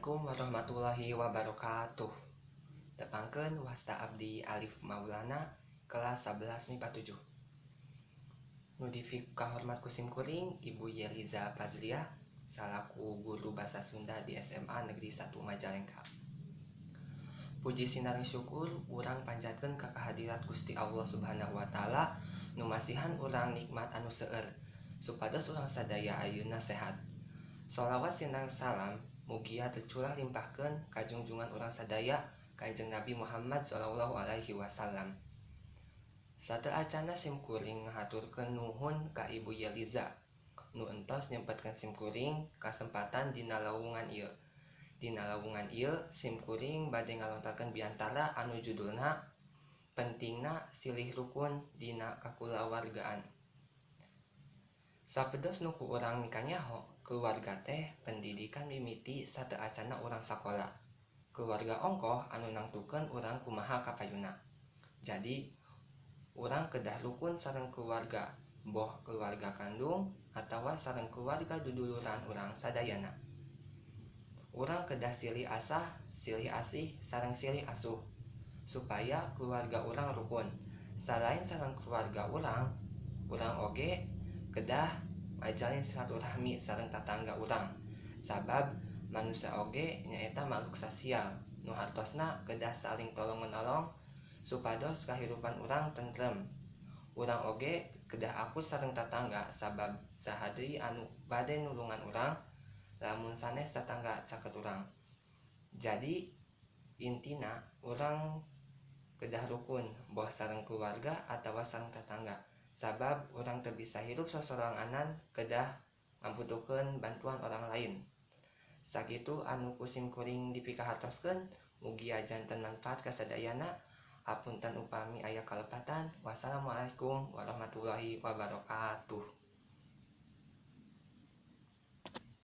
Assalamualaikum warahmatullahi wabarakatuh. Tepangkeun wasta abdi Alif Maulana kelas 11 MIPA 7. Nu dipikahormat ku simkuring Ibu Yeliza Fazliah salaku guru bahasa Sunda di SMA Negeri 1 Majalengka. Puji sinareng syukur urang panjatkeun ka kehadirat Gusti Allah Subhanahu wa taala nu masihan urang nikmat anu seueur supados urang sadaya ayeuna sehat. Sholawat sinareng salam mugia tercurah limpahkeun ka junjungan urang sadaya Kanjeng Nabi Muhammad sallallahu alaihi wasallam. Sateuacanna simkuring ngahaturkeun nuhun ka Ibu Yeliza nu entos nyempetkeun simkuring kasempatan dina lowongan ieu. Dina lowongan ieu simkuring bade ngalontarkeun biantara anu judulna Pentingna Silih Rukun Dina Kakulawargaan. Sapedos nu ku urang mikanyaho, keluarga teh pendidikan mimiti sateuacanna urang sakola. Keluarga ongkoh anu nangtukeun urang kumaha kapayuna. Jadi urang kedah rukun sareng keluarga, boh keluarga kandung atawa sareng keluarga duduluran urang sadayana. Urang kedah silih asah, silih asih, sareng silih asuh supaya keluarga urang rukun. Salain sareng keluarga urang, urang oge kedah ngajalin silaturahmi sareng tatangga urang. Sabab manusia oge nyaeta makhluk sosial nu hartosna kedah saling tolong menolong supados kahirupan urang tentrem. Urang oge kedah akur sareng tatangga sabab saha deui anu bade nulungan urang lamun sanes tatangga caket urang. Jadi intina urang kedah rukun boh sareng keluarga atawa sareng tatangga. Sabab urang teu bisa hirup sasoranganan kedah ngabutuhkeun bantuan orang lain. Sakitu anu ku simkuring dipikahartoskeun, mugia janten manfaat kasadayana. Hapunten upami aya kalepatan. Wassalamualaikum warahmatullahi wabarakatuh.